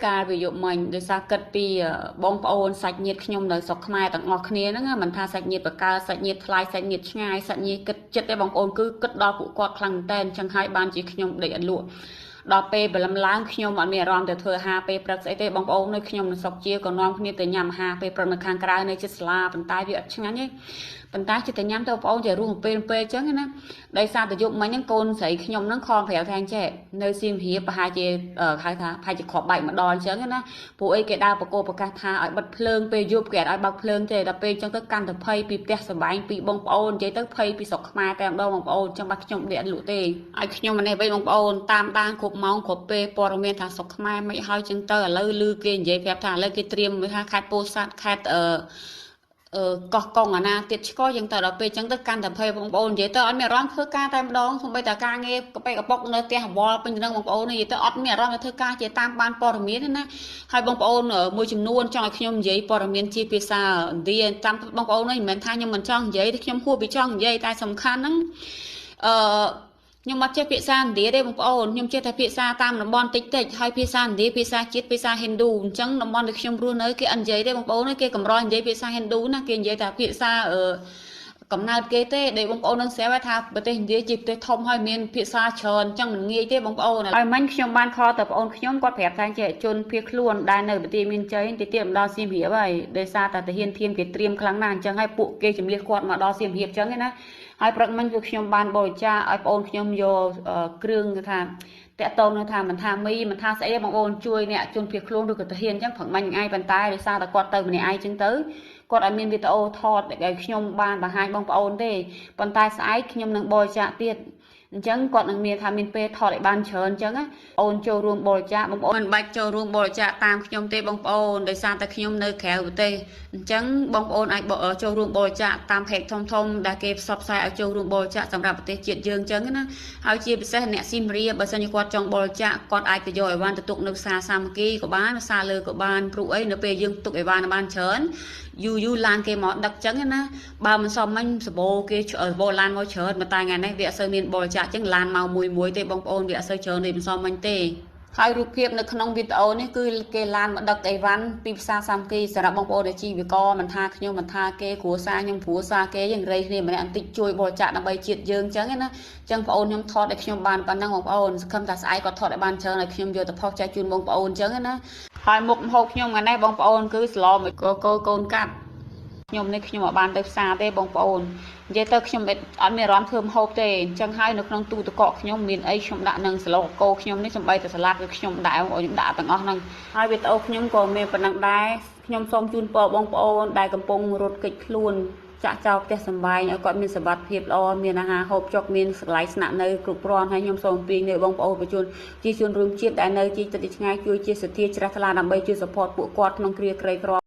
កាលពីយប់មិញដោយសារគិតពីបងប្អូនសាច់ញាតិខ្ញុំនៅស្រុកខ្មែរទាំងអស់គ្នាហ្នឹងមិនថាសាច់ញាតិបកើសាច់ញាតិថ្លៃសាច់ញាតិឆ្ងាយសាច់ញាតិគិតចិត្តទេបងប្អូនគឺគិតដល់ពួកគាត់ខ្លាំងមែនតើអញ្ចឹងហើយបានជាខ្ញុំដេកអត់លក់ដល់ពេលព្រលឹមឡើងខ្ញុំអត់មានអារម្មណ៍ទៅធ្វើអាហារពេលព្រឹកស្អីទេបងប្អូននៅខ្ញុំនៅស្រុកជាក៏នាំគ្នាទៅញ៉ាំអាហារពេលព្រឹកនៅខាងក្រៅនៅជិតសាលាប៉ុន្តែវាអត់ឆ្ងាញ់ទេប៉ុន្តែចិត្តតែញ៉ាំទៅបងប្អូនចេះរស់ពេលពេលអញ្ចឹងណាដោយសារតែយប់មិញហ្នឹងកូនស្រីខ្ញុំហ្នឹងខំប្រាប់ថាចេះនៅសៀមរាបប្រហែលជាហៅថាប្រហែលជាគ្រាប់បែកម្ដងអញ្ចឹងណាពួកអីគេដើរប្រកោប្រកាសថាឲ្យបិទភ្លើងពេលយប់គេអត់ឲ្យបើកភ្លើងទេដល់ពេលអញ្ចឹងទៅកាន់តែភ័យពីផ្ទះសម្បែងពីបងប្អូននិយាយទៅភ័យពីស្រុកខ្មែរតែម្ដងបងប្អូនអញ្ចឹងបាទខ្ញុំដេកអត់លក់ទេឲ្យខ្ញុំម្នេះវិញបងប្អូនតាមដានគ្រប់ម៉ោងគ្រប់ពេលព័ត៌មានថាស្រុកខ្មែរមិនហើយអញ្ចឹងទៅឥឡូវឮគេនិយាយប្រាប់ថាឥឡូវគេត្រៀមថាខេត្តពោធិ៍សាត់ខេត្តកោះកុងអាណាទៀតឆ្កយើងទៅដល់ពេលអញ្ចឹងទៅកាន់តែភ័យបងប្អូននិយាយទៅអត់មានអារម្មណ៍ធ្វើការតែម្ដងសូម្បីតែការងារកប៉ិកប៉ុកនៅផ្ទះវល់ពេញនឹងបងប្អូននិយាយទៅអត់មានអារម្មណ៍ទៅធ្វើការជាតាមបានព័ត៌មានទេណាហើយបងប្អូនមួយចំនួនចង់ឲ្យខ្ញុំនិយាយព័ត៌មានជាភាសាឥណ្ឌាតាមបងប្អូននេះមិនមែនថាខ្ញុំមិនចង់និយាយទេខ្ញុំហួសពីចង់និយាយតែសំខាន់ហ្នឹងអឺខ្ញុំអត់ចេះភាសាឥណ្ឌាទេបងប្អូនខ្ញុំចេះតែភាសាតាមតំបន់តិចតិចហើយភាសាឥណ្ឌាភាសាជាតិភាសាហិណ្ឌូអញ្ចឹងតំបន់ដែលខ្ញុំរស់នៅគេអត់និយាយទេបងប្អូនគេកម្រនិយាយភាសាហិណ្ឌូណាគេនិយាយតែភាសាកំណើតគេទេដែលបងប្អូននឹងស្រាប់ថាប្រទេសឥណ្ឌាជាប្រទេសធំហើយមានភាសាច្រើនអញ្ចឹងមិនងាយទេបងប្អូនហើយមិញខ្ញុំបានខលទៅបងប្អូនខ្ញុំគាត់ប្រាប់ថាជាជនភៀសខ្លួនដែលនៅប្រទេសមានជ័យទីទៀតមកដល់សៀមរាបហើយដោយសារតែទាហានធៀមគេត្រៀមខ្លាំងណាស់អញ្ចឹងហើយពួកគេជំលះគាត់មកដល់សៀមរាបអញ្ចឹងណាហើយព្រឹកមិញគឺខ្ញុំបានបរិច្ចាគឲ្យបងប្អូនខ្ញុំយកគ្រឿងគឺថាតាក់តងនឹងថាមិនថាមីមិនថាស្អីបងប្អូនជួយអ្នកជនភៀសខ្លួនឬក៏ទាហានអញ្ចឹងព្រឹកមិញឯងប៉ុន្តែដោយសារតែគាត់ទៅម្នាក់ឯងអញ្ចឹងទៅគាត់ឲ្យមានវីដេអូថតឲ្យខ្ញុំបានបង្ហាញបងប្អូនទេប៉ុន្តែស្អែកខ្ញុំនឹងបរិច្ចាគទៀតអញ្ចឹងគាត់នឹងមានថាមានពេលថតឲ្យបានច្រើនអញ្ចឹងណាអូនចូលរួមបរិច្ចាគបងប្អូនមិនបាច់ចូលរួមបរិច្ចាគតាមខ្ញុំទេបងប្អូនដោយសារតែខ្ញុំនៅក្រៅប្រទេសអញ្ចឹងបងប្អូនអាចចូលរួមបរិច្ចាគតាមផេកធំធំដែលគេផ្សព្វផ្សាយឲ្យចូលរួមបរិច្ចាគសម្រាប់ប្រទេសជាតិយើងអញ្ចឹងណាហើយជាពិសេសអ្នកសៀមរាបបើសិនជាគាត់ចង់បរិច្ចាគគាត់អាចទៅយកអីវ៉ាន់ទៅទុកនៅផ្សារសាមគ្គីក៏បានផ្សារលើក៏បានព្រោះអីនៅពេលយើងទុកអីវ៉ាន់បានច្រើនយូរយូរឡានគេមកដឹកចឹងណាបើមិនសមមិញសបោគេសបោឡានមកច្រើនតែថ្ងៃនេះវាអត់សូវមានបរិច្ចាគចឹងឡានមកមួយមួយទេបងប្អូនវាអត់សូវច្រើនដូចមិនសមមិញទេហើយរូបភាពនៅក្នុងវីដេអូនេះគឺគេឡានមកដឹកអីវ៉ាន់ពីផ្សារសាមគ្គីសម្រាប់បងប្អូនដែលជីវករមិនថាខ្ញុំមិនថាគេគ្រួសារខ្ញុំគ្រួសារគេយើងរៃគ្នាម្នាក់បន្តិចជួយបរិច្ចាគដើម្បីជាតិយើងចឹងណាចឹងបងប្អូនខ្ញុំថតឲ្យខ្ញុំបានប៉ុណ្ណឹងបងប្អូនសង្ឃឹមថាស្អែកគាត់ថតឲ្យបានច្រើនឲ្យខ្ញុំយកទៅផុសចែកជូនបងប្អូនចឹងណាហើយមុខម្ហូបខ្ញុំថ្ងៃនេះបងប្អូនគឺស្លមួយកកូនកាត់ខ្ញុំនេះខ្ញុំអត់បានទៅផ្សារទេបងប្អូននិយាយទៅខ្ញុំអត់មានអារម្មណ៍ធ្វើម្ហូបទេអញ្ចឹងហើយនៅក្នុងទូទឹកកកខ្ញុំមានអីខ្ញុំដាក់នឹងស្លកូខ្ញុំនេះសំបីតែសាឡាត់គឺខ្ញុំដាក់បងប្អូនខ្ញុំដាក់ទាំងអស់ហ្នឹងហើយវីដេអូខ្ញុំក៏មានប៉ុណ្ណឹងដែរខ្ញុំសូមជូនពរបងប្អូនដែលកំពុងរត់គេចខ្លួនចាក់ចោលផ្ទះសម្បែងឲ្យគាត់មានសុវត្ថិភាពល្អមានអាហារហូបចុកមានកន្លែងស្នាក់នៅគ្រប់គ្រាន់ហើយខ្ញុំសូមអំពាវនាវបងប្អូនប្រជាជនជាជនរួមជាតិដែលនៅទីជិតឆ្ងាយជួយជាសទ្ធាជ្រះថ្លាដើម្បីជួយ support ពួកគាត់ក្នុងគ្រាក្រីក្រ